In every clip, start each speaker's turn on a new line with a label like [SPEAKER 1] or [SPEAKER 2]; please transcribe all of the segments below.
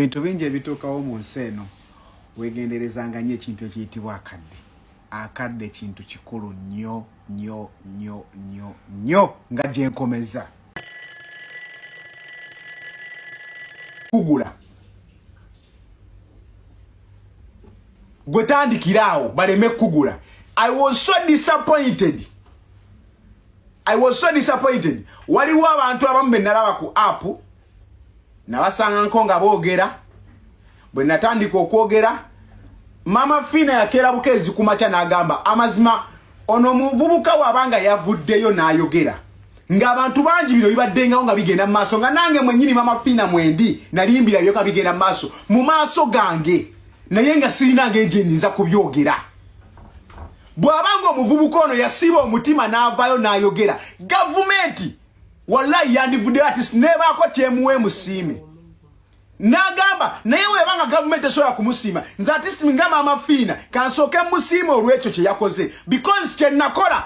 [SPEAKER 1] Ebintu bingi ebituukawo mu nsi eno, wegenderezanga nnyo ekintu ekiyitibwa akadde. Akadde kintu kikulu nnyo nnyo nnyo nnyo nnyo nga gyenkomeza kugula gwe tandikira awo baleme kugula. I was so disappointed, I was so disappointed. Waliwo abantu abamu be nalaba ku app, nabasanga nko nga boogera. Bwe natandika okwogera, Mama Fina yakeera bukeezi ku makya n'agamba amazima, ono omuvubuka waabanga yavuddeyo n'ayogera ng'abantu bangi bino bibaddengawo nga bigenda mu maaso, nga nange mwennyini Mama Fina mwendi nalimbira byoka bigenda mu maaso mu maaso gange, naye nga sirina ngeri gye nnyinza kubyogera. Bw'aba nga omuvubuka ono yasiiba omutima n'avaayo n'ayogera, gavumenti wallahi yandivuddeyo ati nebaako kyemuwa emusiime. N'agamba naye weba nga gavumenti esobola kumusiima, nze ati nga Maama Fiina kansooke musiime olw'ekyo kye yakoze, because kye nakola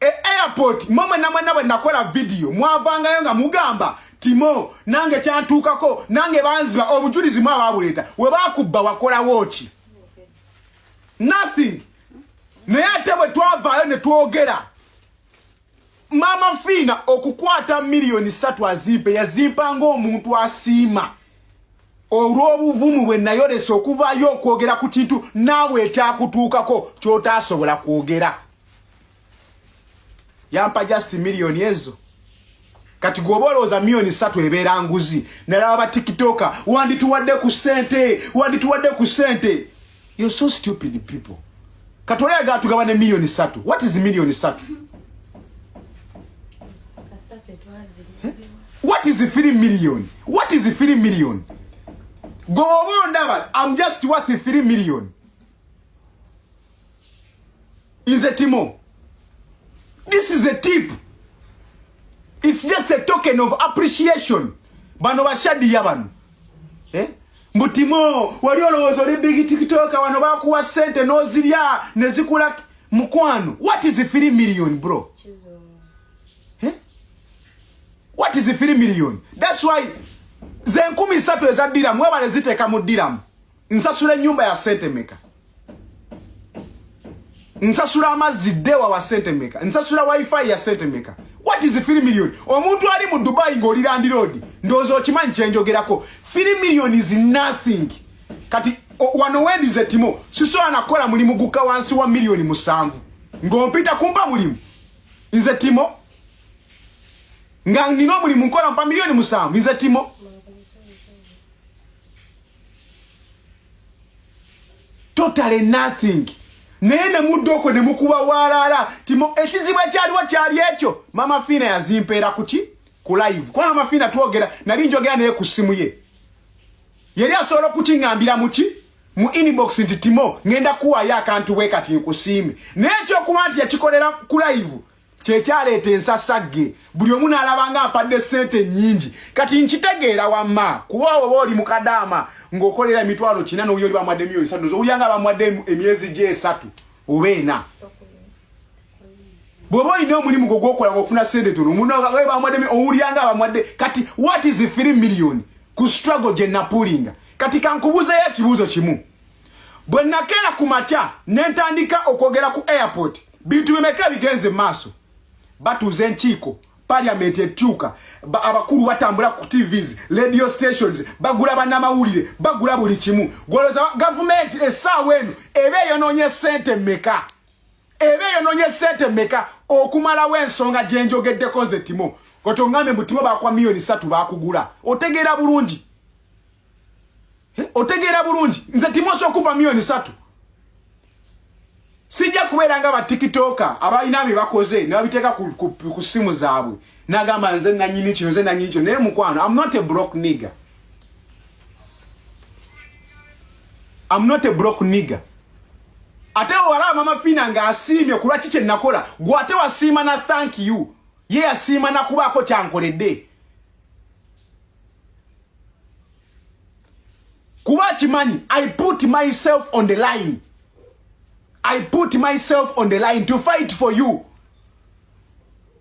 [SPEAKER 1] e airport, mwe mwenna mwenna bwe nakola vidiyo mwavangayo nga mugamba Timo nange kyantuukako, nange banziba, obujulizi mwe ababuleeta. We bakubba wakolawo ki? Nothing. Naye ate bwe twavaayo ne twogera, Maama Fiina okukwata 3 miliyoni azimpe, yazimpa ng'omuntu asiima olw'obuvumu bwe nayolesa okuvaayo okwogera ku kintu naawe ekyakutuukako ky'otaasobola kwogera. Yampa just miliyoni ezo. Kati gwoba olowooza 3 miliyoni ebeera nguzi, nalaba ba TikToker, wandituwadde ku ssente, wandituwadde ku ssente. You're so stupid people. Kati oli ayagala tugaba ne 3 miliyoni. What is 3 miliyoni? What is 3 million? What is 3 million? Gwe oba ondaba, I'm just worth 3 million? Nze Timo, this is a tip, it's just a token of appreciation. Bano bashadiya bano, eh? Mbu Timo wali olowooza oli big TikToker, wano bakuwa sente n'ozirya nezikula. Mukwano, what is 3 million, bro? Eh? What is 3 million? That's why ze 3,000 eza diramu webale ziteeka mu diramu. Nsasula ennyumba ya sente meka? Nsasula amazzi ddewa wa sente meka? Nsasula WiFi ya sente meka? What is 3 million? Omuntu ali mu Dubai ng'oli landlord, ndowooza okimanyi kyenjogerako. 3 million is nothing. Kati wano wendize Timo sisobola nakukola mulimu gukka wansi wa 7 miliyoni ng'ompita kumpa mulimu. Nze Timo nga nina omulimu nkola mpa 7 miliyoni? Nze Timo totally nothing. Naye ne mudda okwo ne mukuba walaala Timo. Ekizibu ekyaliwo kyali ekyo, Mama Fiina yazimpeera kuki? Ku live. Kuba Mama Fiina twogera, nali njogera naye ku ssimu ye, yali asobola okukiŋŋambira muki mu inbox nti Timo ŋŋenda kuwaayo akantu bwe kati nkusiime. Naye ekyokuba nti yakikolera ku live kyekyaleeta ensasagge, buli omu n'alaba nga mpadde ssente nnyingi. Kati nkitegeera wamma, kuba oba oli mukadaama ng'okolera 400,000 n'oli oli bamwadde 3 miliyoni, owulira nga bamwadde emyezi gy'esatu oba ena. Bw'oba olina omulimu gwo gwokola ng'ofuna ssente tono, bamwadde, owulira nga bamwadde. Kati what is 3 million ku struggle gye napulinga? Kati kankubuuzeyo ekibuuzo kimu. Bwe nakeera ku makya ne ntandika okwogera ku airport, bintu bimeka ebigenze maaso? Batuuza enkiiko, parliament etuuka, abakulu batambula ku TVs, radio stations, bagula bannamawulire, bagula buli kimu. Gwolooza gavumenti essaawa eno eba eyonoonye ssente mmeka? Eba eyonoonye ssente mmeka okumalawo ensonga gye njogeddeko nze Timo? Otongambe mbu Timo bakuwa 3 miliyoni bakugula. Otegeera bulungi? Otegeera bulungi? Nze Timo osobola okumpa 3 miliyoni? Sijja kubeera nga ba TikToker abalina bye bakoze ne babiteeka ku simu zaabwe n'agamba nze nanyini kino, nze nanyini kino. Naye mukwano, I'm not a broke nigger, I'm not a broke nigger. Ate walaba Mama Fina ng'asiimye ku lwaki kye nakola, gwe ate wasiima na thank you, ye yasiima nakubaako kyankoledde, kuba akimanyi I put myself on the line. I put myself on the line to fight for you.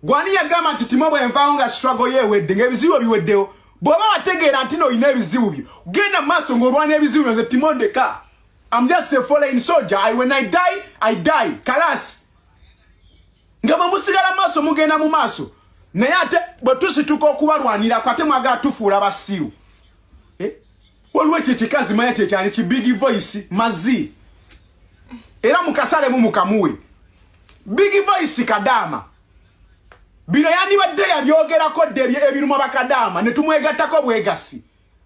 [SPEAKER 1] Gwani yagamba nti Timo bwenvaawo nga struggle ye ewedde, ng'ebizibu biweddewo? Bw'oba wategeera nti n'olina ebizibu byo, genda mu maaso ng'olwana ebizibu byo. Nze timondeka, I'm just a fallen soldier. When I die, I die. Kalasi. Nga bwe musigala maaso, mugenda mu maaso, naye ate bwe tusituka okubalwanirako, ate mwagala tufuula basiru, eh? Waliwo ekyo ekikazi manya kyekyani ki Big Voice mazi, era mukasalemu mukamuwe Big Voice kadaama. Bino yandibadde yabyogerako dde ebiruma bakadaama ne tumwegattako bwegasi.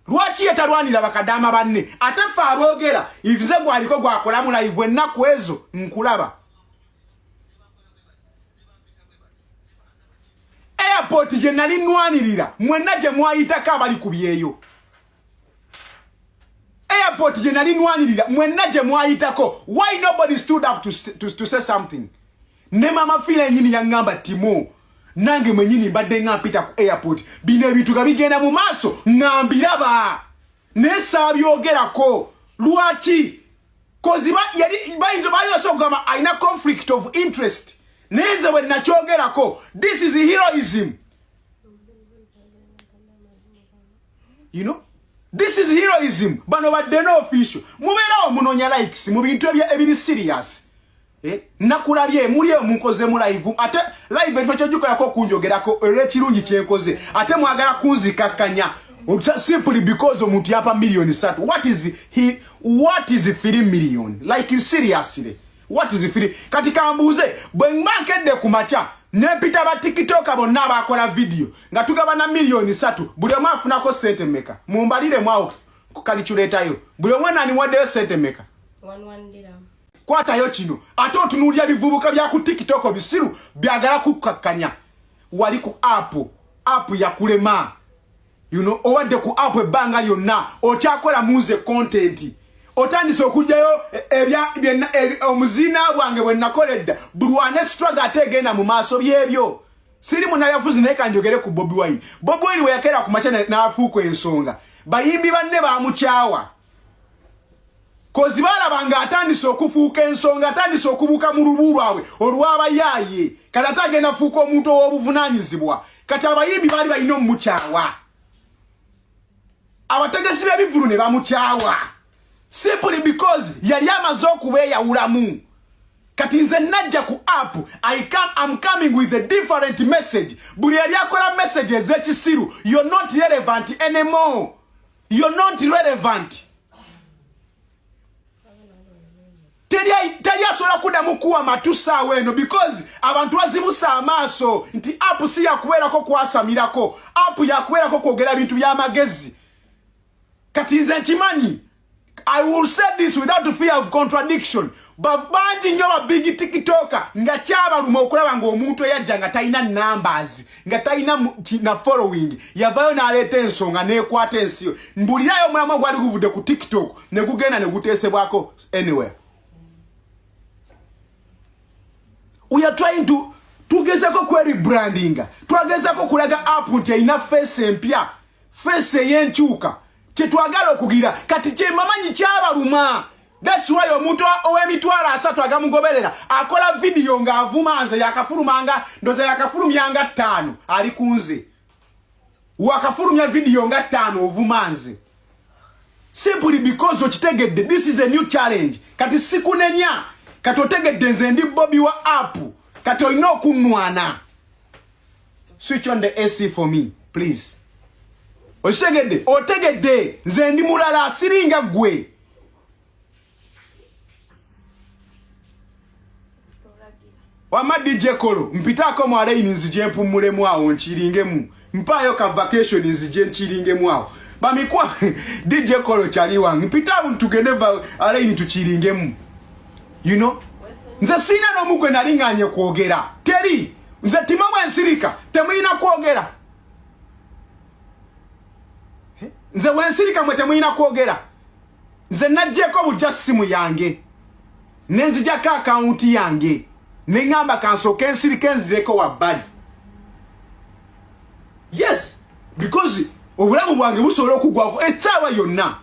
[SPEAKER 1] Lwaki yetalwanira bakadaama banne, ate ffe aboogera ivize gwaliko gwakolamu live ennaku ezo nkulaba? Airport gye nali nwanirira, mwenna gye mwayitako abali ku byeyo. Airport gye nali nwanirira, mwenna gye mwayitako. Why nobody stood up to say something? Ne Mama Fina yenyini yaŋŋamba, "Timo, nange mwenyini mbadde nga mpita ku airport, bino ebintu nga bigenda mu maaso nga mbiraba, naye saabyogerako." Lwaki? 'Cause bayinza baali basobola okugamba alina conflict of interest, naye nze bwe nakyogerako, this is heroism. This is heroism. Bano badde no official mubeerawo munoonya likes mu bintu ebiri serious, eh? Nakulabye muli eyo munkozemu live, ate live ekifo kyogikolako okunjogerako olw'ekirungi kyenkoze, ate mwagala kunzikakkanya simply because omuntu yampa miliyoni 3. What is he? What is 3 million? Like, seriously, what is 3? Kati kambuuze, bwe mba nkedde ku makya nempita ba TikToker bonna abakola video nga tugabana miliyoni 3, buli omu afunako sente mmeka? Mumbaliremu awo ku calculator yo, buli omu naniwaddeyo sente mmeka?
[SPEAKER 2] 1 1 dirham.
[SPEAKER 1] Kwatayo kino, ate otunuulira bivubuka bya ku TikTok bisiru byagala kukkakkanya. Wali ku app, app yakulema. Owadde ku app ebbanga lyonna okyakola muze content, otandise okugyayo omuziina bwange bwe nakola edda. Bulwane struggle ate egenda mu maaso byebyo. Siri munayafuzi, naye kanjogere ku Bobi Wine. Bobi Wine we yakeera ku makya n'afuuka ensonga, bayimbi banne bamukyawa 'cause balaba nga atandise okufuuka ensonga, atandise okubuuka mu lubu lwabwe olw'abayaaye. Kati ate agenda fuuka omuntu ow'obuvunaanyizibwa. Kati abayimbi baali balina omumukyawa, abategesi b'ebivulu ne bamukyawa simply because yali amaze okubeeyawulamu. Kati nze najja ku app, I'm coming with a different message. Buli yali akola message ez'ekisiru, you're not relevant anymore, you're not relevant. Teri asobola kuddamu kuwa matu saawa eno because abantu bazibusa amaaso nti app si yakubeerako kwasamirako, app yakubeerako kwogera bintu by'amagezi. Kati nze nkimanyi, I will say this without fear of contradiction, bangi nnyo ba big TikToker nga kyabaluma okulaba ng'omuntu eyajja nga talina numbers, nga talina na following, yavayo n'aleeta ensonga n'ekwata ensi yo. Mbulirayo omulamu gwali guvudde ku TikTok ne gugenda ne guteesebwako anywhere. We are trying to tugezeko kwerebrandinga, twagezako kulaga app nti erina face empya, face ey'enkyuka kyetwagala okugira. Kati kyemamanyi kyabaluma. That's why omuntu ow'emitwalo 30 agamugoberera akola vidiyo ng'avuma nze, yakafulumanga ndoza yakafulumyanga ttaano, ali ku nze, wakafulumya vidiyo nga ttaano ovuma nze simply because okitegedde this is a new challenge. Kati sikunenya, kati otegedde nze ndi Bobi wa app, kati olina okunnwana. Switch on the AC for me, please. Okitegedde, otegedde nze ndi mulala, siringa ggwe. Wama DJ Kolo, mpitaako mu Alaini nzije mpummulemu awo nkiringemu, mpaayo ka vacation nzije nkiringemu awo bamikwa. DJ Kolo kyali wange, mpita tugende Alaini tukiringemu. Nze sirina n'omu gwe nali ŋŋanye kwogera, teri. Nze Timo bwe nsirika temulina kwogera. Nze bwe nsirika mwe temulina kwogera. Nze najjeeko bujja simu yange nenzijako akawunti yange neŋŋamba kansooke nsirike nzireko wabbali. Yes, because obulamu bwange busobola okugwako essaawa yonna.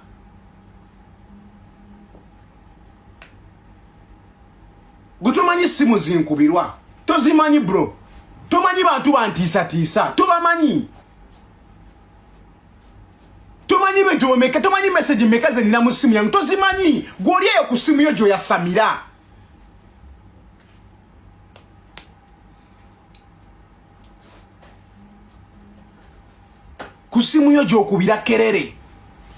[SPEAKER 1] Gwe tomanyi simu zinkubirwa, tozimanyi bro, tomanyi bantu bantiisatiisa, tobamanyi. Tomanyi bintu bimeka, tomanyi message meka ze nina mu simu yange, tozimanyi. Gw'oli eyo ku simu yo gy'oyasamira. Ku simu yo gy'okubira kerere.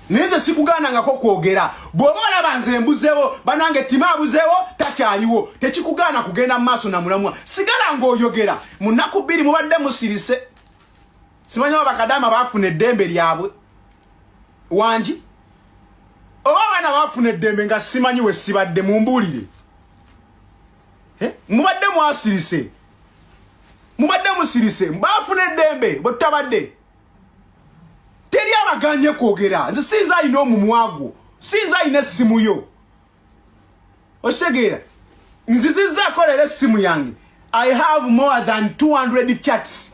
[SPEAKER 1] Naye nze sikugaanangako kwogera. Bw'oba olaba nze mbuzeewo, banange Tima abuzeewo, takyaliwo. Tekikugaana kugenda mu maaso na mulamwa. Sigala ng'oyogera. Mu nnaku bbiri mubadde musirise. Simanyi oba bakadaama baafuna eddembe lyabwe. Wangi? Oba abaana baafuna eddembe nga simanyi we sibadde, mumbuulire. Mubadde mwasirise. Mubadde musirise. Baafuna eddembe bwe tutabadde. Teri abaganye kwogera. Nze sinza alina omumwa gwo. Sinza alina essimu yo. Okitegeera? Nzizizzaako leero essimu yange. I have more than 200 chats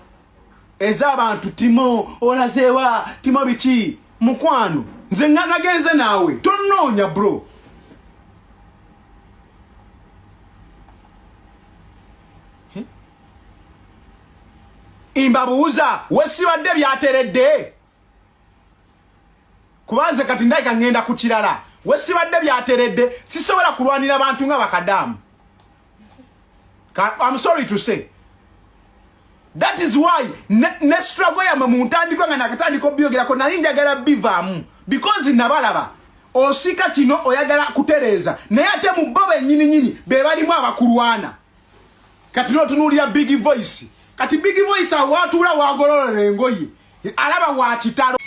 [SPEAKER 1] ez'abantu. Timo olazeewa, Timo biki? Mukwano, nze nagenze naawe, tonnoonya bro. Mbabuuza, wesibadde byateredde? Kuba nze kati ndabika ŋŋenda ku kirala. Wesibadde byateredde, sisobola kulwanira bantu nga bakadaamu. I'm sorry to say. That is why ne struggle yammwe mu ntandikwa nga nakatandika obyogerako nali njagala bivaamu, because nabalaba osika kino oyagala kutereeza, naye ate mu bo bennyini nyini be balimu abakulwana. Kati n'otunuulira Big Voice. Kati Big Voice awo watuula wagololera engoye, alaba wa kitalo.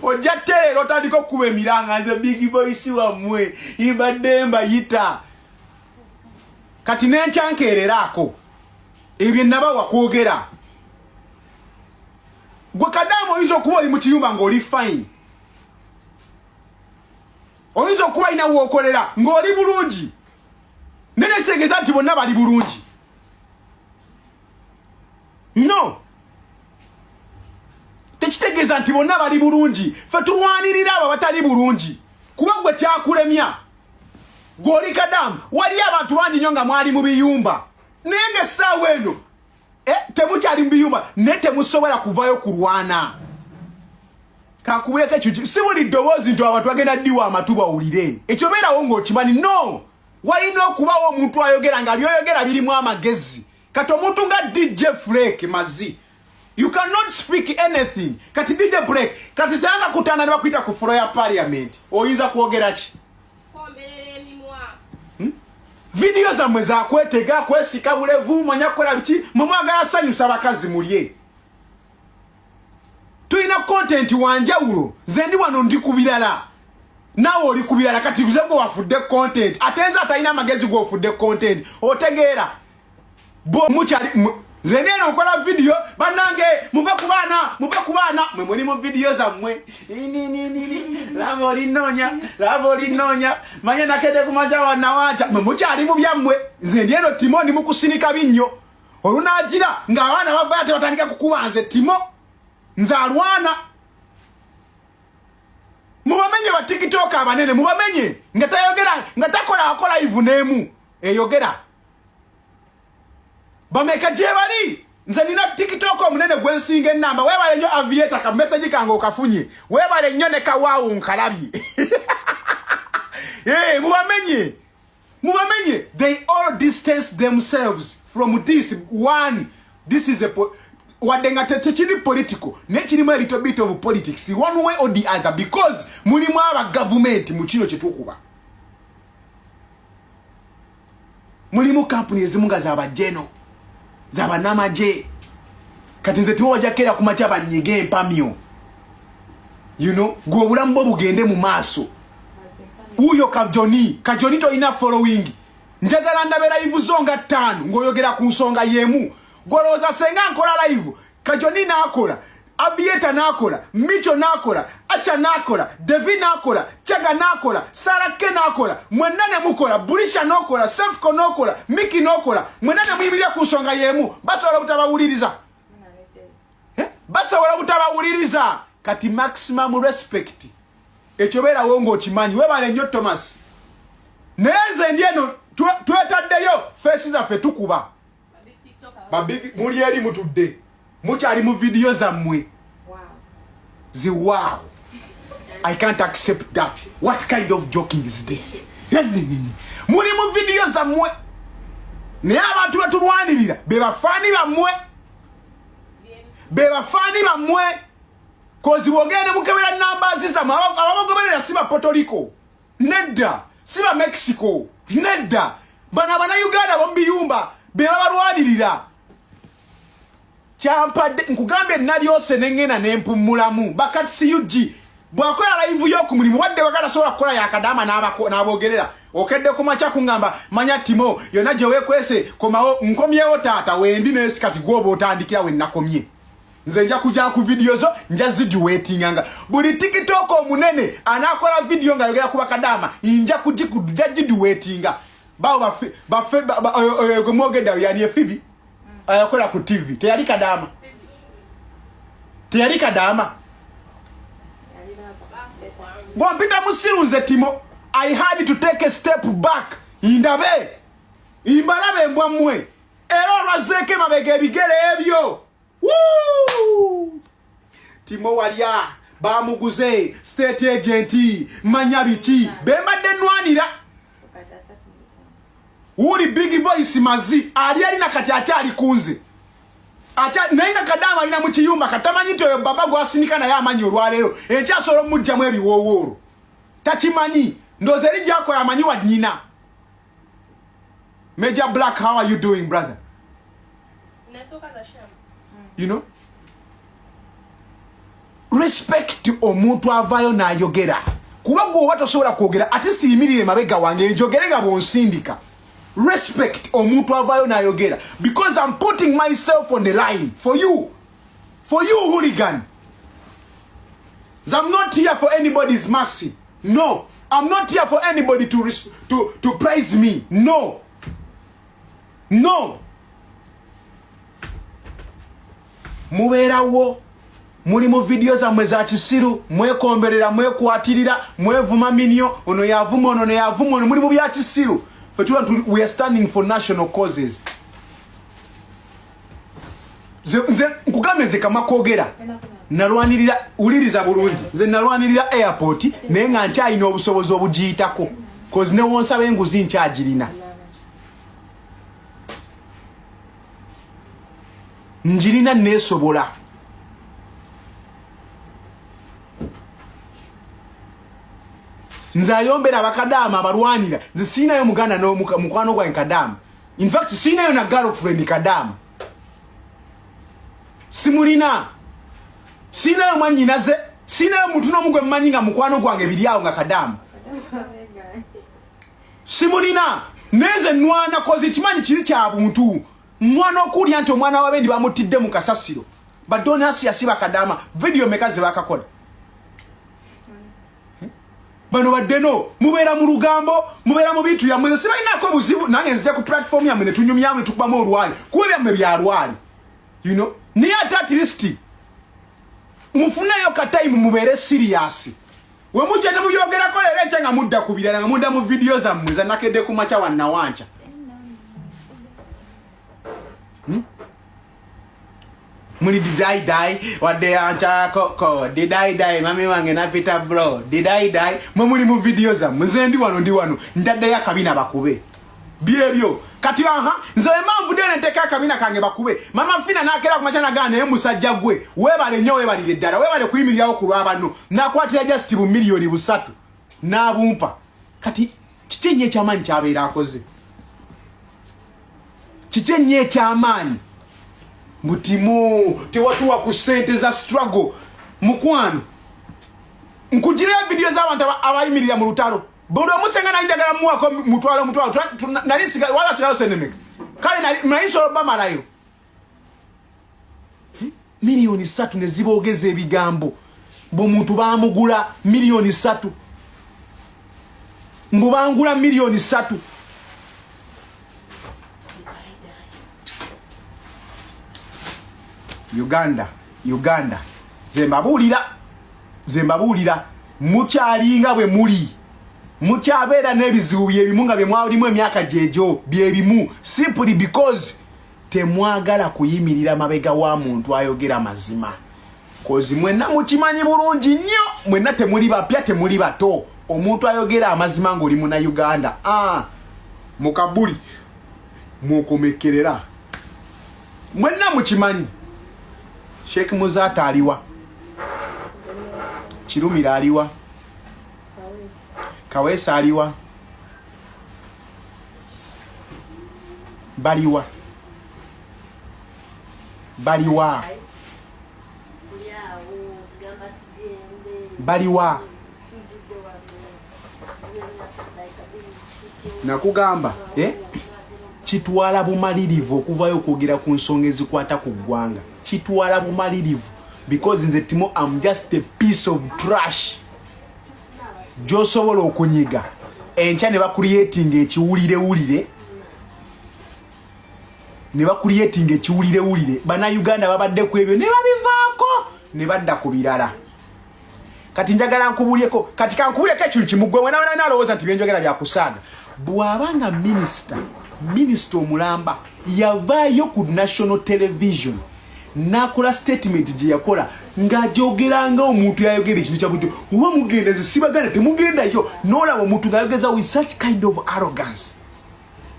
[SPEAKER 1] Ojja tereera otandika okukuba emiranga, nze Big Voice wammwe mbadde mbayita. Kati nenkyankeereraako ebyo nabawa kwogera. Gwe kadaamu oyinza okuba oli mu kiyumba ng'oli fine, oyinza okuba alina wookolera ng'oli bulungi, naye tekitegeeza nti bonna bali bulungi. No, tekitegeeza nti bonna bali bulungi. Ffe tulwanirira abo abatali bulungi, kuba gwe kyakulemya gw'oli kadamu. Waliyo abantu bangi nnyo nga mwali mu biyumba, naye ng'essaawa eno temukyali mu biyumba, naye temusobola kuvayo kulwana. Kakubuleko ekyo, si buli ddoboozi nti abantu bagenda ddiwa amatu bawulire. Ekyo beerawo ng'okimanyi. No, walina okubawo omuntu ayogera nga byoyogera birimu amagezi. Kati omuntu nga DJ Flake Mazi, you cannot speak anything. Kati DJ Flake, kati sanga kutanda ne bakuyita ku floor ya parliament, oyinza kwogera ki? Vidiyo zammwe zakwetega kwesika bulevu, manya kukola biki, mwe mwagala sanyusa bakazi mulye. Tulina content wanjawulo. Nze ndi wano ndi ku birala, naawe oli ku birala. Kati nze gwe wafudde content, ate nze atalina amagezi gwe ofudde content. Otegeera? Mukyali nze ndi eno nkola vidiyo, bannange muve ku baana, muve ku baana. Mwe muli mu vidiyo zammwe, laba olinoonya, laba olinoonya, manye nakedde ku makya wanawanca. Mwe mukyali mu byammwe, nze ndi eno Timo ndi mukusinika binnyo. Olunaagira ng'abaana bavayo ate batandika kukuba nze Timo, nze alwana. Mubamenye ba TikTok abanene, mubamenye nga tayogera, nga takola akola live n'emu eyogera. Bameka gye bali? Nze nina TikTok omunene gwensinga enamba. Weebale nnyo Aviator, ka message kange okafunye, weebale nnyo ne kawaawu nkalabye. Mubamenye, mubamenye. They all distance themselves from this one. This is a wadde nga tekiri political, naye kirimu a little bit of politics one way or the other, because mulimu aba gavumenti mu kino kyetukuba, mulimu kampuni ezimu nga zabajeno zabanamagye. Kati nze tibo bajja keera ku makya banyiga empamyo, you know, gwe obulamu bwo bugende mu maaso. Wuuyo Kajoni, Kajoni tolina following. Njagala ndabe live zo nga 5 ng'oyogera ku nsonga y'emu. Gwolowooza senga nkola live, Kajoni n'akola, Abieta n'akola, Micho n'akola, Asha n'akola, Devi n'akola, Chaga n'akola, Sarah K n'akola, mwenna ne mukola, Burisha n'okola, Sefco n'okola, Miki n'okola, mwenna ne muyimirira ku nsonga y'emu, basobola obutabawuliriza? Basobola obutabawuliriza? Kati maximum respect, ekyo beerawo ng'okimanyi. Weebale nnyo Thomas, naye nze ndi eno twetaddeyo face zaffe tukuba. Muli eri mutudde mukyali mu vidiyo zammwe ziwaawo. I can't accept that. What kind of joking is this? Muli mu video zammwe naye abantu batulwanirira be bafaani bammwe, be bafaani bammwe. Kozi wogende mukebera numbers zammwe, ababagoberera si ba Puerto Rico nedda, si ba Mexico nedda, bano abanauganda bomubiyumba be babalwanirira. Kyampadde nkugambye nalyose nengenda nempummulamu. Bakati cug bwakola live yo ku mulimu wadde wakatasobola kukola yakadama n'abogerera okedde ku makya kuŋŋamba manya Timo yonna gye weekwese komawo nkomyewo taata wendi nesi kati gwoba otandikira we nakomye. Nze nja kuja ku video zo nja zidiwetinganga buli TikTok omunene anakola video ng'ayogera ku bakadama nja kugidiwetinga bawo bafe bafe gwe mwogedde awo yani efibi ayakola ku TV teyali kadama, teyali kadama. Bwompita musiru nze Timo, I had to take a step back ndabe imbalabe embwa mmwe era olwazzeeko emabega ebigere ebyo. Woo! Timo walya bamuguze state agent manya biki bembadde nwanira wuli big voice mazi ali alina kati akyali kunze naye nga kadama alina mu kiyumba katamanyi nti oyo baba gwasinika naye amanyi olwaleero enkyasobola omugjamu ebiwoowoolo takimanyi ndowooza eri gyakola amanyi wa nnyina. Major Black, how are you doing, brother? You know, respect omuntu avaayo n'ayogera kuba gwe oba tosobola kwogera ate siyimirire mabega wange njogere nga bw'onsindika. Respect omuntu avaayo n'ayogera because I'm putting myself on the line for you, for you hooligan. I'm not here for anybody's mercy. No, I'm not here for anybody to praise me. No, no. Mubeerawo muli mu vidiyo zammwe za kisiru, mwekomberera, mwekwatirira, mwevuma minyo, ono yavuma ono, neyavuma ono, muli mu bya kisiru. Ffe tuba we are standing for national causes. Nze nkugambye nze kamakwogera nalwanirira, wuliriza bulungi, nze nalwanirira airport naye nga nkyalina obusobozi obugiyitako cause ne wonsaba enguzi nkyagirina, njirina neesobola. Nze ayombera abakadaama abalwanira, nze siinayo muganda n'omukwano gwange kadaama, in fact siinayo na girlfriend kadaama, simulina, siinayo mwannyinaze, siinayo muntu n'omu gwe mmanyi nga mukwano gwange biri awo nga kadaama, simulina. Nenze nwana kozi kimanyi kiri kya buntu, nwana okulya nti omwana w'abendi bamutidde mu kasasiro. Badonasi yasiba kadaama, vidiyo meka ze bakakola bano baddeno mubeera mu lugambo, mubeera mu bintu byammwe. Nze sibalinaako buzibu, nange nzija ku platform yammwe ne tunyumyamu ne tukubamu olwali kuba byammwe bya lwali, you know. Naye ate at least mufuneyo ka time mubeere serious. We mujja ne mubyogerako leero enkya nga mudda ku birala, nga mudda mu vidiyo zammwe za nakedde ku makya wannawanca. Muli didaidai wadde ankyakoko didaidai mami wange napita bro didaidai, mwe muli mu vidiyo zammwe, nze ndi wano, ndi wano ntaddeyo akabina bakube byebyo. Kati aha nze manvuddeyo ne nteeka akabina kange bakube mama Fina n'akeera ku makya nagamba naye musajja gwe weebale nnyo, weebalire ddala, weebale kuyimirirawo ku lwa banno. Nakwatira just bu 3 million n'abumpa. Kati kiki ennyo ekyamaanyi kyabeera akoze? Kiki ennyo ekyamaanyi? Mutimu tewatuwa ku ssente za struggle. Mukwano, nkugirayo vidiyo z'abantu abayimirira mu lutalo. Buli omusenga nali njagala muwako mutwalo mutwalo, nali wala sigayo senemeka kale nali nsobola obamalayo 3 million ne ziboogeza ebigambo bw'omuntu bamugula 3 million, mbu bangula 3 million. Uganda, Uganda, nze mbabuulira, nze mbabuulira, mukyalinga bwe muli, mukyabeera n'ebizibu byebimu nga bye mwalimu emyaka gyegyo byebimu, simply because temwagala kuyimirira mabega wa muntu ayogera mazima. Kozi mwenna mukimanyi bulungi nnyo, mwenna temuli bapya, temuli bato. Omuntu ayogera amazima ng'oli muna Uganda, mu kabuli mukomekerera. Mwenna mukimanyi. Sheikh Muzaata aliwa? Kirumira aliwa? Kaweesa aliwa? Baliwa? Baliwa? Baliwa? Nakugamba, Kitwala bumalirivu okuvayo okwogera ku nsonga ezikwata ku ggwanga. Kitwala bumalirivu because nze Timo am just a piece of trash gy'osobola okunyiga enkya ne bakuliyetinga ekiwulirewulire, ne bakuliyetinga ekiwulirewulire. Bannayuganda babadde ku ebyo ne babivaako ne badda ku birala. Kati njagala nkubulyeko, kati kankubulyeko ekintu kimu. Gwe wena wena alowooza nti byenjogera byakusaaga, bw'aba nga minisita omulamba yavaayo ku national television n'akola statement gye yakola ng'agyogera nga omuntu yayogera ekintu kya bulijjo, oba mugenda nze sibaganda temugendayo, n'olaba omuntu ng'ayogeza with such kind of arrogance,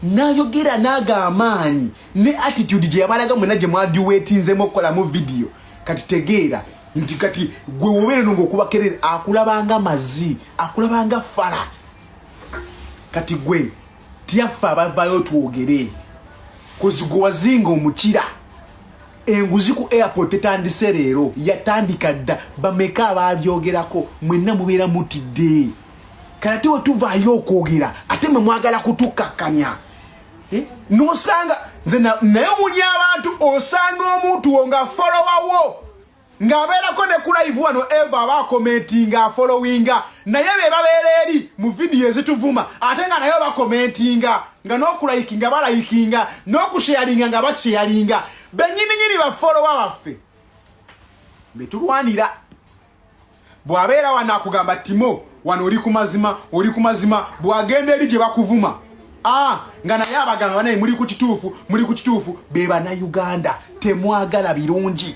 [SPEAKER 1] n'ayogera n'aga amaanyi ne attitude gye yabalaga mwena gye mwadiwetinzemu okukolamu vidiyo. Kati tegeera nti kati gwe wobeere no ng'okuba kerere, akulabanga mazzi, akulabanga fala. Kati gwe tyaffe abavaayo twogere, kozi gwe wazinga omukira. Enguzi ku airport tetandise leero, yatandika dda. Bameka ababyogerako? Mwenna mubeera mutidde. Kale ate wetuvaayo okwogera, ate mwe mwagala kutukkakkanya. Nosanga nze naye wunya abantu, osanga omuntu wo nga follower wo ng'abeerako ne ku live wano, eva aba akomentinga, afollowinga, naye be babeera eri mu vidiyo ezituvuma, ate nga naye bakomentinga, nga n'okulayikinga balayikinga, n'okusheyalinga nga basheyalinga. Bennyininyini ba follower baffe betulwanira. Bw'abeera wano akugamba, "Timo, wano oli ku mazima, oli ku mazima." Bw'agenda eri gye bakuvuma, nga naye abagamba, "Banaye muli ku kituufu, muli ku kituufu." Be Bannayuganda, temwagala birungi.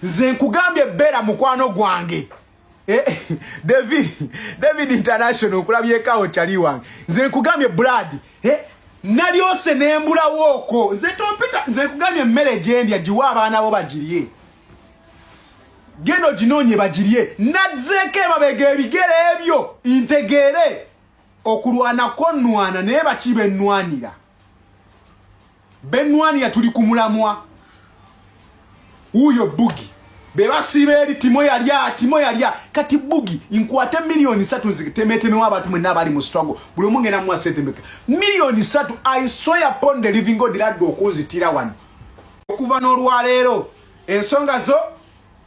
[SPEAKER 1] Nze nkugambye, beera mukwano gwange. David International, okulabyekawo kyali wange. Nze nkugambye, Brad, nalyose nembulawooko. Nze tompita. Nze nkugambye, emmere gyendya giwa abaana bo bagirye, genda oginoonye bagirye. Nazzeeko emabega ebigere ebyo ntegeere okulwana kwonnwana, naye baki bennwanira? Bennwanira tuli ku mulamwa. Wuuyo Bugi, be basiiba eri Timo yalya, Timo yalya. Kati Bugi, nkwate 3 million zitemetemewo abantu mwenna abali mu struggle, buli omu ngenda muwa sente meka? 3 million. I swear upon the living God, ladde okunzitira wano. Okuva n'olwaleero, ensonga zo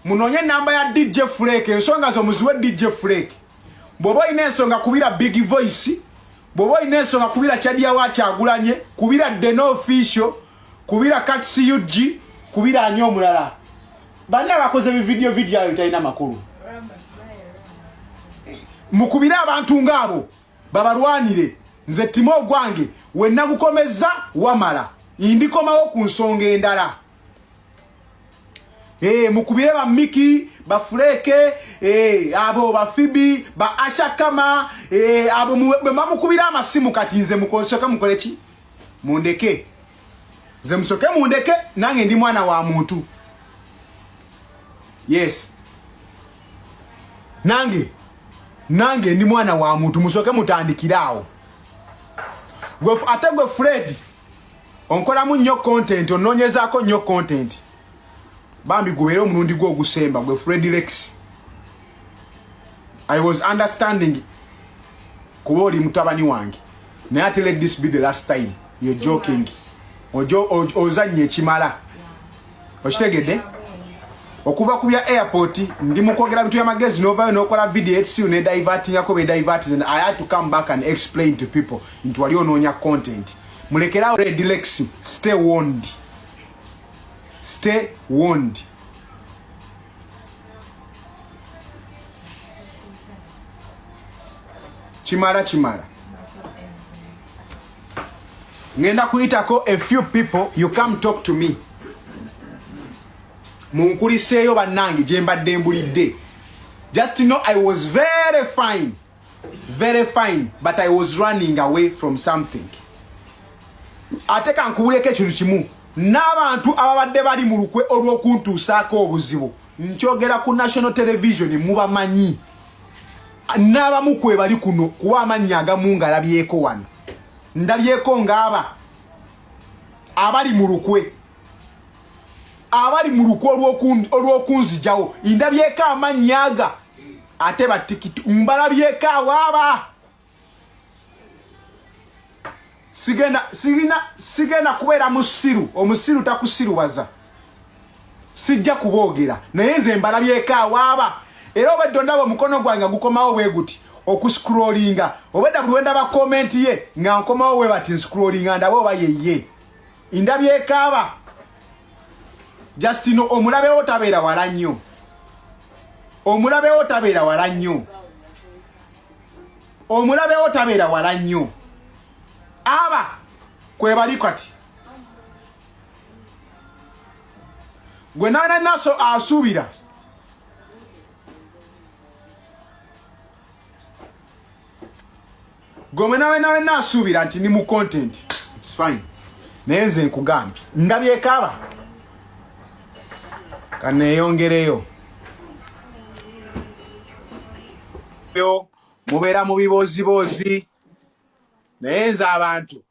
[SPEAKER 1] munoonye enamba ya DJ Flake, ensonga zo muziwe DJ Flake. Bw'oba olina ensonga, kubira Big Voice. Bw'oba olina ensonga, kubira Kyadya wa Kyagulanye, kubira Deno Official, kubira Katsug, kubira ani omulala? Bani abakoze bividiyo vidiyo ayo bitalina makulu? Mukubire abantu ngaabo babalwanire. Nze Timo ogwange wenagukomeza wamala, ndikomawo ku nsonga endala. Mukubire ba Miki, ba Fuleke, abo ba Fibi, ba Ashakama, abo bwe bamukubira amasimu. Kati nze mukonsoke mukole ki? Mundeke nze, musoke mundeke, nange ndi mwana wa muntu. Yes, nange ndi mwana wa muntu. Musoke mutandikire awo. Ate gwe Fred, onkolamu nnyo content, onoonyezaako nnyo content. Bambi, gubeere omulundi gwo ogusemba. Gwe Fred Lex, I was understanding kuba oli mutabani wange, naye ate let this be the last time. You're joking. Ozannya ekimala, okitegedde? Okuva ku bya airport, ndi mukwogera bintu byamagezi, novayo nokola video etisiu nedivertingako bedivert, and I had to come back and explain to people nti wali onoonya content. Mulekerawo. Red Lex, stay warned, stay warned. Kimala, kimala. Ngenda kuyitako a few people. You come talk to me. Munkuliseeyo bannange gye mbadde mbulidde. Just know I was very fine, very fine, but I was running away from something. Ate kankubuleko ekintu kimu, n'abantu ababadde bali mu lukwe olw'okuntuusaako obuzibu, nkyogera ku national television, mubamanyi n'abamu kwe bali kuno, kuba amannya agamu ngalabyeko wano, ndabyeko ng'aba abali mu lukwe, abali mu lukwe olw'okunzijawo, ndabyeko amannya aga ate batikiti mbalabyeko awaaba. Sigenda, sigina, sigenda kubeera musiru, omusiru takusiruwaza, sijja kuboogera, naye nze mbalabyeko awaaba. Era obedde ondaba omukono gwange nga gukomawo bwe guti okuscrollinga, obedda buli wendaba comment ye nga nkomawo bwe bati nscrollinga ndabe oba yeye ndabyeko aba. Justino, omulabewo tabeera wala nnyo, omulabewo tabeera wala nnyo, omulabewo tabeera wala nnyo. Aba kwebali kati gwe naana naso asuubira gwe mwenawe nawe nasuubira nti ni mu content, it's fine, naye nze nkugambye ndabyeko aba. Kaneeyongereyo yo mubeera mu bibooziboozi, naye nze abantu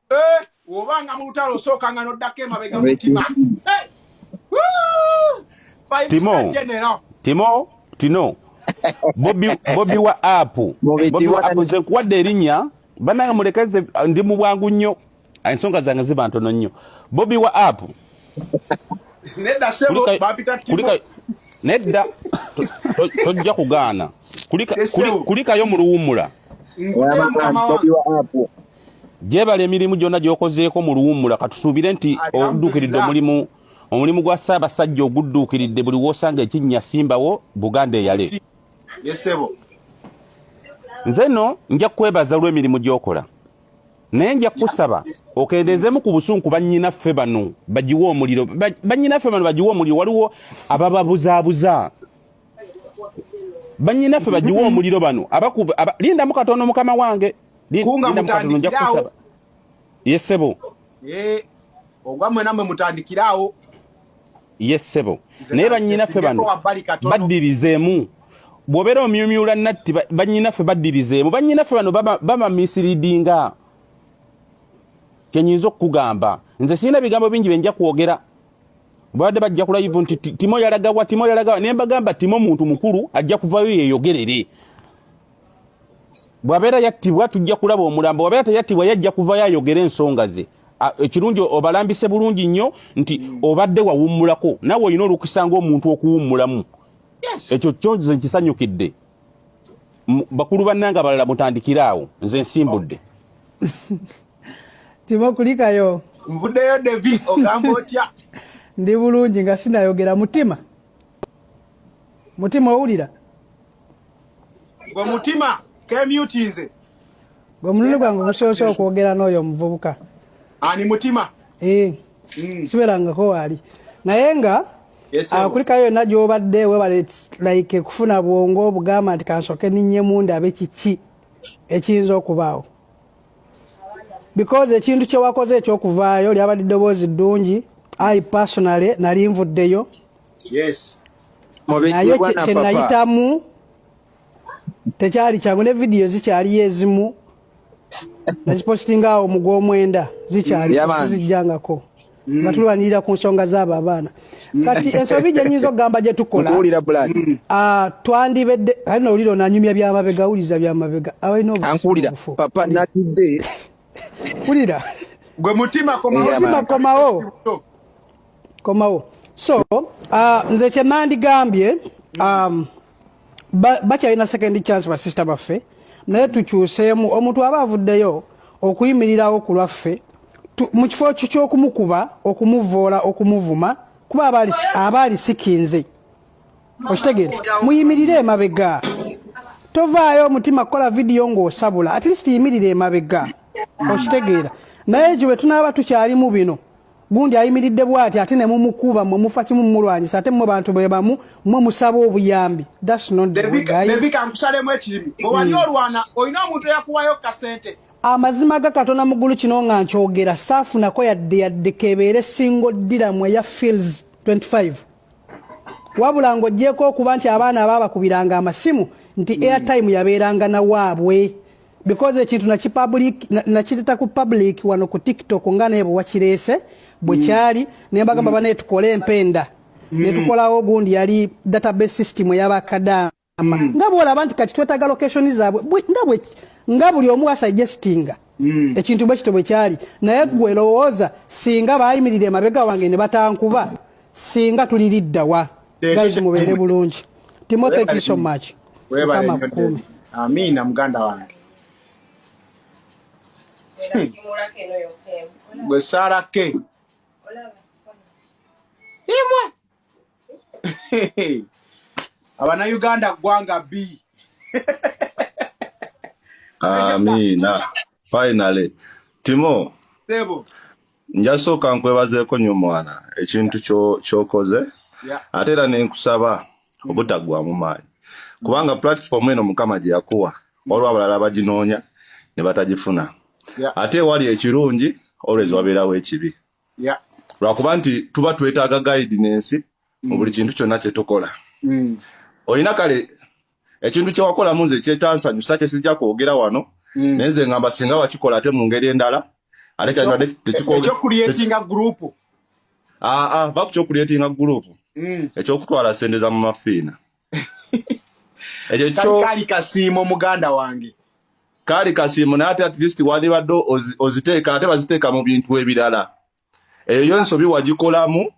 [SPEAKER 1] obanga mu lutalo osookanga n'oddako emabega mutima.
[SPEAKER 2] Timo, Timo, Tino, Bobi, Bobi wa app, Bobi wa app, nze nkuwadde erinnya. Bannange mulekeze, ndi mu bwangu nnyo, ensonga zange ziba ntono nnyo. Bobi wa app.
[SPEAKER 1] Nedda sebo, bapita Timo.
[SPEAKER 2] Nedda, tojja kugaana. Kulikayo mu luwummula. Gyebala emirimu gyonna gy'okozeeko mu luwummula, katusuubire nti odduukiridde omulimu, omulimu gwa Ssaabasajja ogudduukiridde. Buli w'osanga ekinnya simbawo, Buganda eyale. Nze nno nja kukwebaza olw'emirimu gy'okola, naye nja kukusaba okendeezemu ku busunku. Bannyinaffe bano bagiwe omuliro, bannyinaffe bano bagiwe omuliro. Waliwo abababuzaabuza. Bannyinaffe bagiwe omuliro bano abakuba. Lindamu katono, mukama wange, lindamu katono, nja kukusaba. Yes ssebo.
[SPEAKER 1] Ogwammwe nammwe mutandikiraawo.
[SPEAKER 2] Yes ssebo, naye bannyinaffe bano baddirizeemu. Bw'obeera omyumyula natti, bannyinaffe baddirizeemu. Bannyinaffe bano baba misleadinga. Kyenyinza okukugamba, nze sirina bigambo bingi byenja kwogera. Babadde bajja ku live nti Timo yalagawa, Timo yalagawa, naye mbagamba Timo muntu mukulu, ajja kuvayo yeeyogerere. Bw'abeera yattibwa tujja kulaba omulambo, bw'abeera teyattibwa yajja kuvayo ayogere ensonga ze. Ekirungi obalambise bulungi nnyo nti obadde wawummulako, naawe olina olukisa ng'omuntu okuwummulamu. Ekyo kyo nze nkisanyukidde. Bakulu bannange abalala mutandikire awo, nze nsimbudde.
[SPEAKER 3] Timo, kulikayo.
[SPEAKER 1] Nvuddeyo. Devi, ogamba otya?
[SPEAKER 3] Ndi bulungi. Nga sinayogera, mutima, mutima, owulira?
[SPEAKER 1] Gwe mutima kemyutinze.
[SPEAKER 3] Gwe omulundi gwange ogusoose okwogera n'oyo omuvubuka.
[SPEAKER 1] Ani, mutima?
[SPEAKER 3] Eh, siberangako waali, naye nga kulikayo yonna gy'obadde. Webale like kufuna bwongo obugamba nti kansooke ninnyemu ndabe kiki ekiyinza okubaawo, because ekintu kyewakoze ekyokuvaayo lyabadde ddoboozi ddungi. I personally nali nvuddeyo, naye kyenayitamu tekyali kyangu, ne vidiyo zikyaliyo, ezimu nazipositinga awo mu gw'omwenda, zikyali sizijjangako, nga tulwanirira ku nsonga zaabo abaana. Kati ensobi gye nyinza okugamba gye tukola, twandibedde ali nowulira onanyumya byamabega, wuliriza byamabega, abalina
[SPEAKER 4] obufu.
[SPEAKER 3] Wulira.
[SPEAKER 1] Gwe mutima.
[SPEAKER 3] Mutima, komawo, komawo. So nze kyenandigambye, bakyalina second chance basista baffe, naye tukyuseemu. Omuntu aba avuddeyo okuyimirirawo ku lwaffe, mu kifo ky'okumukuba, okumuvoola, okumuvuma, kuba aba alisikinze, okitegeera? Muyimirire emabega. Tovaayo omutima kukola vidiyo ng'osabula, at least yimirire emabega, okitegeera? Naye ekyo bwe tunaaba tukyalimu bino. Gundi ayimiridde bwati ate ne mumukuba, mwe mufa kimu mumulwanyisa, ate mmwe bantu be bamu mmwe musaba obuyambi. That's not the way, guys.
[SPEAKER 1] Devika, nkusalemu ekirimi. Bwe wali olwana, olina omuntu eyakuwayo kasente?
[SPEAKER 3] Amazima ga Katonda muggulu, kino nga nkyogera, saafunako yadde kebeere single dirham eya Fields 25, wabula ng'oggyeko okuba nti abaana abaabakubiranga amasimu nti airtime yabeeranga nawaabwe, because ekintu nakiteta ku public wano ku TikTok nga naye bwe wakireese bwe kyali, ne mbagamba banaye tukole empenda ne tukolawo gundi yali database system ey'abakadaama, nga bwolaba nti kati twetaaga location zaabwe nga buli omu asuggestinga ekintu bwe kityo bwe kyali. Naye gwe lowooza singa bayimirira emabega wange ne batankuba, singa tuliriddawa? Guys, mubeere bulungi. Timo, thank you so much.
[SPEAKER 1] Webale
[SPEAKER 3] Mukama
[SPEAKER 1] nnyo.
[SPEAKER 3] akukuume.
[SPEAKER 1] Amiina, muganda wange. Gwe Saara K imwe Abannayuganda, ggwanga b.
[SPEAKER 4] Amiina. Finally. Timo,
[SPEAKER 1] Sebo.
[SPEAKER 4] Njasooka nkwebazeeko nnyo mwana ekintu ky'okoze, ate era ne nkusaba obutaggwamu maanyi, kubanga platform eno Mukama gye yakuwa, waliwo abalala baginoonya ne batagifuna. Ate ewali ekirungi always wabeerawo ekibi, lwakuba nti tuba twetaaga guidance mu buli kintu kyonna kye tukola. Olina kale ekintu kye wakolamu nze kyetansanyusa, kye sijja kwogera wano, naye nze ngamba singa wakikola ate mu ngeri endala, ate kyandibadde
[SPEAKER 1] Ekyokucreatinga group?
[SPEAKER 4] Aa, va ku kyokucreatinga group. Ekyokutwala sente za mumafiina ekyo kyo.
[SPEAKER 1] Kali kasiimo, muganda wange.
[SPEAKER 4] Kaali kasiimo, naye ate at least wandibadde oziteeka, ate baziteeka mu bintu ebirala. Eyo yo ensobi wagikolamu.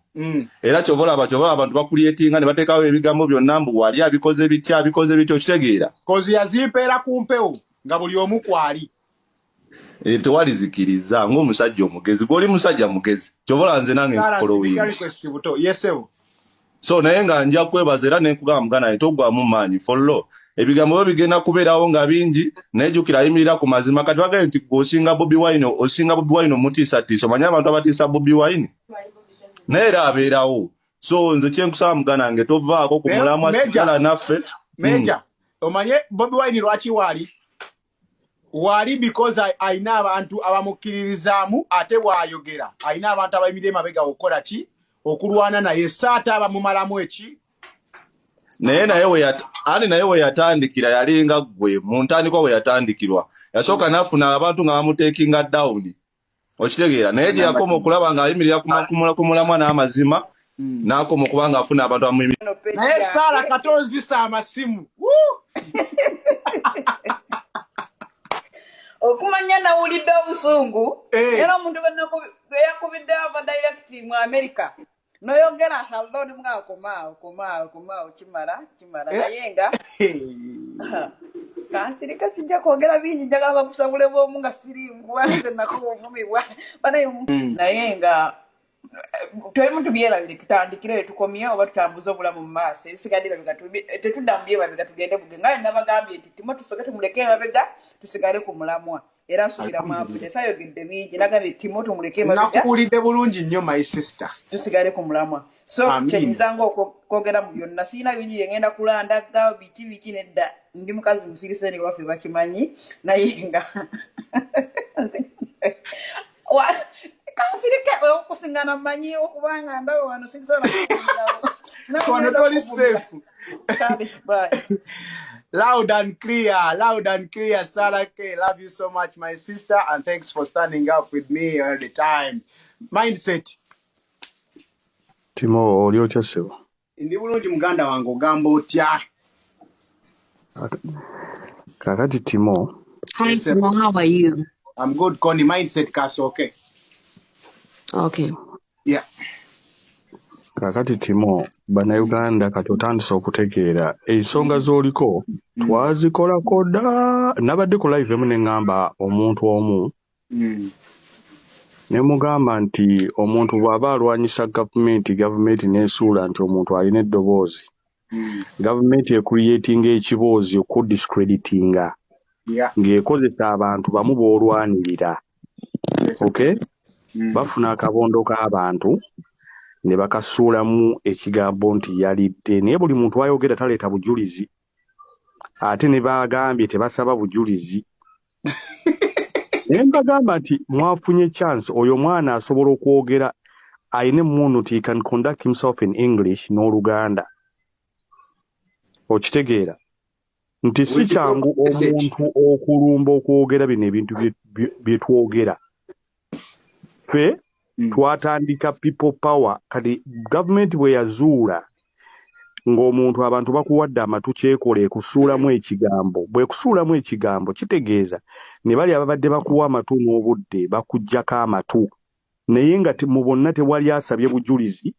[SPEAKER 4] Era kyova olaba abantu bacreatinga ne bateekawo ebigambo byonna mbu wali abikoze bitya, abikoze bitya, okitegeera?
[SPEAKER 1] Kozi yazimpeera ku mpewo nga buli omu kwali.
[SPEAKER 4] Eh, tewalizikiriza ng'omusajja omugezi, gw'oli musajja mugezi, kyova olaba nze nange
[SPEAKER 1] Sara,
[SPEAKER 4] nkufollowinga.
[SPEAKER 1] sindika request buto yesebo.
[SPEAKER 4] So naye nga nja kwebaza era nenkugamba, muganda wange, toggwamu maanyi. Follow ebigambo byo bigenda kubeerawo nga bingi, naye jjukira ayimirira ku mazima. Kati bagambye nti gwe osinga Bobi Wine, osinga Bobi Wine omutiisatiisa. Omanyi abantu abatiisa Bobi Wine, naye era abeerawo. So nze kyenkusaba, muganda wange, tovaako ku mulamwa.
[SPEAKER 1] Major.
[SPEAKER 4] Sigala naffe.
[SPEAKER 1] Major, omanye Bobi Wine lwaki waali because ayina abantu abamukkiririzaamu, ate bw'ayogera ayina abantu abayimirira emabega okukola ki? Okulwana naye, so ate abamumalamu eki?
[SPEAKER 4] Naye ani naye we yatandikira yalinga ggwe mu ntandikwa. We yatandikirwa yasooka n'afuna abantu nga bamutekinga down, okitegeera? Naye gye yakoma okulaba ng'ayimirira ku mulamwa n'amazima, n'akoma okuba ng'afuna abantu abamuyimirira.
[SPEAKER 1] Naye Saala katonzisa amasimu. Woo!
[SPEAKER 5] Okumanya nawulidde obusungu.
[SPEAKER 1] Eh.
[SPEAKER 5] Era omuntu gwe yakubidde ava direct mu America, noyogera hello nemugamba komaawo, komaawo, komaawo, kimala, kimala.
[SPEAKER 1] Eh.
[SPEAKER 5] Naye nga kansirika, sijja kwogera bingi, njagala bakusabule bwomu nga siriimu, kubanga nze nako obuvumibwa banaye. Naye nga twalimu tubyerabire, tutandikire we tukomye oba tutambuze obulamu mu maaso. Ebisigadde mabega tetudda mu byemabega, tugende buge nga nabagambye nti Timo tusooke tumuleke emabega, tusigale ku mulamwa. Era nsuubira mwampulidde, sayogedde bingi, nagambye Timo tumuleke emabega.
[SPEAKER 1] Nakuwulidde bulungi nnyo, my sister.
[SPEAKER 5] Tusigale ku mulamwa. So
[SPEAKER 1] Amiina.
[SPEAKER 5] kyenyinza nga okwogera mu byonna, sirina bingi byengenda kulandaga biki biki, nedda. Ndi mukazi musirise, ne waffe bakimanyi, naye nga kansirike okusingana mmanyi okubanga ndaba wano sisobola kuwulirawo.
[SPEAKER 1] Wano toli safe.
[SPEAKER 5] Kale, bye.
[SPEAKER 1] Loud and clear, loud and clear. Sarah K, love you so much, my sister, and thanks for standing up with me all the time. Mindset.
[SPEAKER 6] Timo, oli otya ssebo?
[SPEAKER 1] Ndi bulungi, muganda wange, ogamba otya?
[SPEAKER 6] Kaakati Timo,
[SPEAKER 7] Hi,
[SPEAKER 1] Yes, sir.
[SPEAKER 7] Timo. How are you?
[SPEAKER 1] I'm good, Connie. Mindset kasooke.
[SPEAKER 7] Okay.
[SPEAKER 1] Yeah.
[SPEAKER 6] Kaakati Timo, Bannayuganda kati otandise okutegeera ensonga z'oliko, twazikolako dda. Nabadde ku live emu ne ŋŋamba omuntu omu, ne mugamba nti omuntu bw'aba alwanyisa gavumenti, gavumenti n'esuula nti omuntu alina eddoboozi, gavumenti ecreatinga ekiboozi okudiscreditinga ng'ekozesa abantu bamu b'olwanirira. Okay? Bafuna akabondo k'abantu ne bakasuulamu ekigambo nti yalidde, naye buli muntu ayogera taleeta bujulizi, ate ne bagambye tebasaba bujulizi. Naye mbagamba nti mwafunye chance, oyo omwana asobola okwogera, ayina emmundu nti he can conduct himself in English n'Oluganda. Okitegeera nti si kyangu omuntu okulumba okwogera bino ebintu bye twogera ffe. Twatandika people power. Kati gavumenti bwe yazuula ng'omuntu abantu bakuwadde amatu, kyekola ekusuulamu ekigambo. Bw'ekusuulamu ekigambo, kitegeeza ne bali ababadde bakuwa amatu n'obudde bakuggyako amatu, naye nga mu bonna tewali asabye bujulizi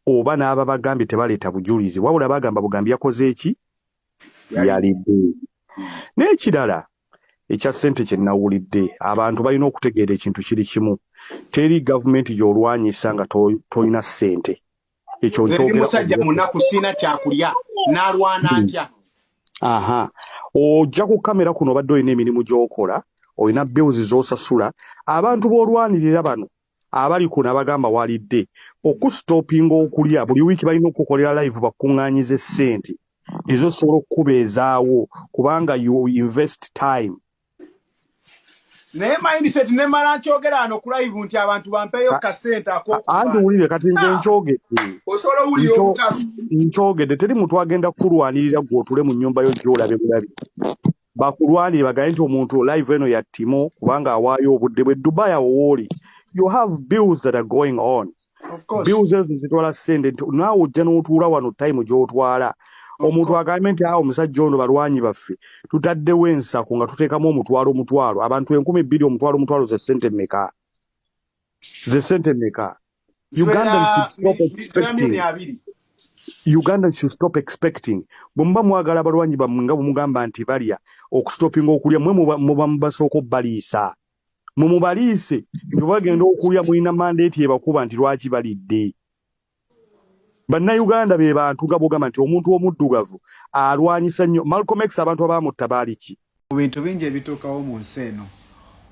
[SPEAKER 6] oba n'ababagambye tebaleeta bujulizi, wabula bagamba bugambi yakoze eki, yalidde. N'ekirala ekya ssente kye nawulidde, abantu balina okutegeera ekintu kiri kimu: teri gavumenti gy'olwanyisa nga tolina ssente. Ekyo
[SPEAKER 1] Nze ndi
[SPEAKER 6] nkyogera.
[SPEAKER 1] musajja munaku, siina kyakulya, n'alwana ntya?
[SPEAKER 6] Aha, ojja ku kamera kuno, obadde olina emirimu gy'okola, olina bills z'osasula. Abantu b'olwanirira bano abali kuno abagamba walidde, okusitopinga okulya buli wiiki balina okukolera live, bakuŋŋaanyize ssente ezosobola okukubeezaawo, kubanga you invest time.
[SPEAKER 1] Naye mindset, nemala nkyogera wano ku live nti abantu bampeeyo kasente.
[SPEAKER 6] Anti wulire, kati nze nkyogedde.
[SPEAKER 1] Osobola owulira obutalo.
[SPEAKER 6] Nkyogedde, teri muntu agenda kukulwanirira gwe otule mu nnyumba yo gy'olabe bulabi. Bakulwanire bagaye nti omuntu live eno ya Timo kubanga awaayo obudde bwe. Dubai awo wooli, you have bills that are going on.
[SPEAKER 1] Of course.
[SPEAKER 6] Bills ezo zitwala ssente, nti naawe ojja n'otuula wano, time gy'otwala omuntu agambe nti awo omusajja ono, balwanyi baffe, tutaddewo ensako nga tuteekamu omutwalo omutwalo, abantu 2000, omutwalo omutwalo, ze ssente mmeka? Ze ssente mmeka? Ugandans should stop expecting.
[SPEAKER 1] Miliyoni 20.
[SPEAKER 6] Ugandans should stop expecting. Bwe muba mwagala abalwanyi bammwe nga bwe mugamba nti balya, okustopinga okulya, mwe muba mubasooka obbaliisa, mwe mubaliise nti bwe bagenda okulya mulina mandate ebakuba nti lwaki balidde. Bannayuganda be bantu nga bwogamba nti omuntu omuddugavu alwanyisa nnyo Malcolm X, abantu abaamutta baali ki?
[SPEAKER 1] Mu bintu bingi ebituukawo mu nsi eno,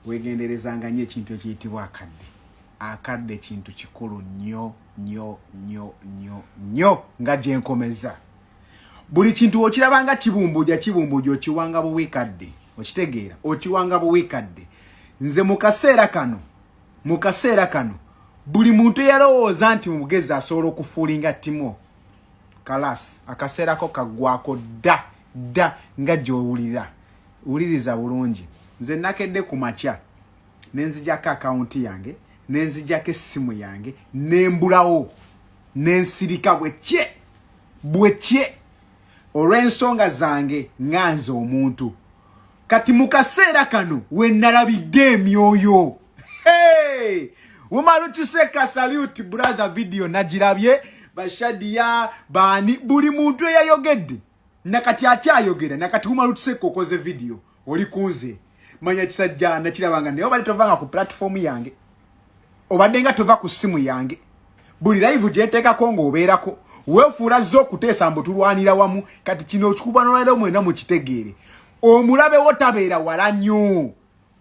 [SPEAKER 1] wegenderezanga nnyo ekintu ekiyitibwa akadde. Akadde kintu kikulu nnyo nnyo nnyo nnyo nnyo. Nga gyenkomeza, buli kintu okiraba nga kibumbuja kibumbuja, okiwanga buwi kadde, okitegeera, okiwanga buwi kadde. Nze mu kaseera kano buli muntu eyalowooza nti mugezi asobola okufuulinga Timo kalas, akaseerako kaggwako dda dda. Nga gy'owulira, wuliriza bulungi. Nze nakedde ku makya nenzijako akawunti yange, nenzijako essimu yange, nembulawo, nensirika bwekye bwekye olw'ensonga zange nga nze omuntu. Kati mu kaseera kano we nalabidde emyoyo. Hey! Umaru Kiseka, salute brother, video nagirabye. Bashadiya bani, buli muntu eyayogedde nakati akyayogera nakati. Umaru Kiseka, okoze video, oli kunze manya kisajja nakirabanga, naye obadde tovanga ku platform yange, obadde nga tova ku ssimu yange. Buli live gyenteekako ng'obeerako, weefuula zze okuteesa mbu tulwanira wamu. Kati kino okikuba nolwaliro mwena mukitegeere, omulabe wo tabeera wala nnyo,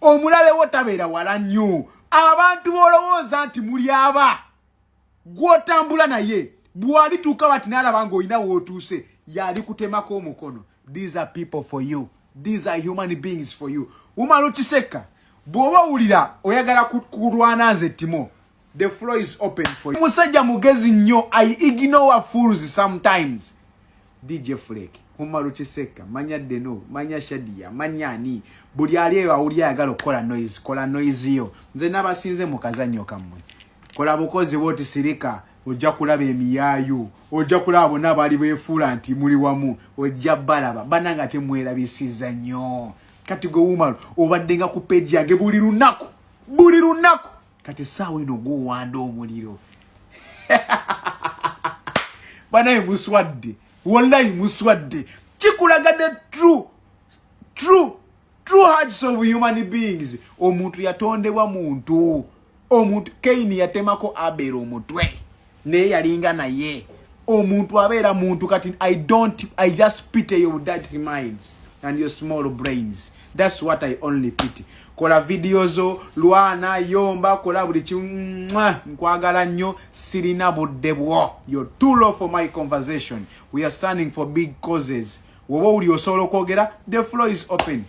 [SPEAKER 1] omulabe wo tabeera wala nnyo. Abantu b'olowooza nti muli aba gw'otambula naye, bw'alituuka bati n'alaba ng'olina w'otuuse, yali kutemako omukono. These are people for you, these are human beings for you. Umaru Kiseka, bw'oba owulira oyagala kulwana nze Timo, the floor is open for you. Musajja mugezi nnyo, I ignore fools sometimes. DJ Flake, Umaru Kiseka, manya Deno, manya Shadia, manya ani, buli ali eyo awulira ayagala okukola noise, kola noise yo. Nze n'abasinze mu kazannyo kammwe, kola bukozi bwoti, sirika, ojja kulaba emiyaayu, ojja kulaba bonna abaali beefuula nti muli wamu, ojja balaba. Bannanga temwerabisiza nnyo. Kati gwe Umaru, obadde nga ku page yange buli lunaku, buli lunaku. Kati essaawa eno gwowanda omuliro. Banaye muswadde, wallahi muswadde. Kikulaga the true true true hearts of human beings. Omuntu yatondebwa muntu, omuntu Kaini yatemako Abel omutwe, naye yalinga naye omuntu abeera muntu. Kati I don't, I just pity your dirty minds. And your small brains, that's what I only pity. Kola video zo, lwana, yomba, kola buli kimu. Nkwagala nnyo, sirina budde bwo. You're too low for my conversation. We are standing for big causes. Woba oli osobola okwogera, the floor is open.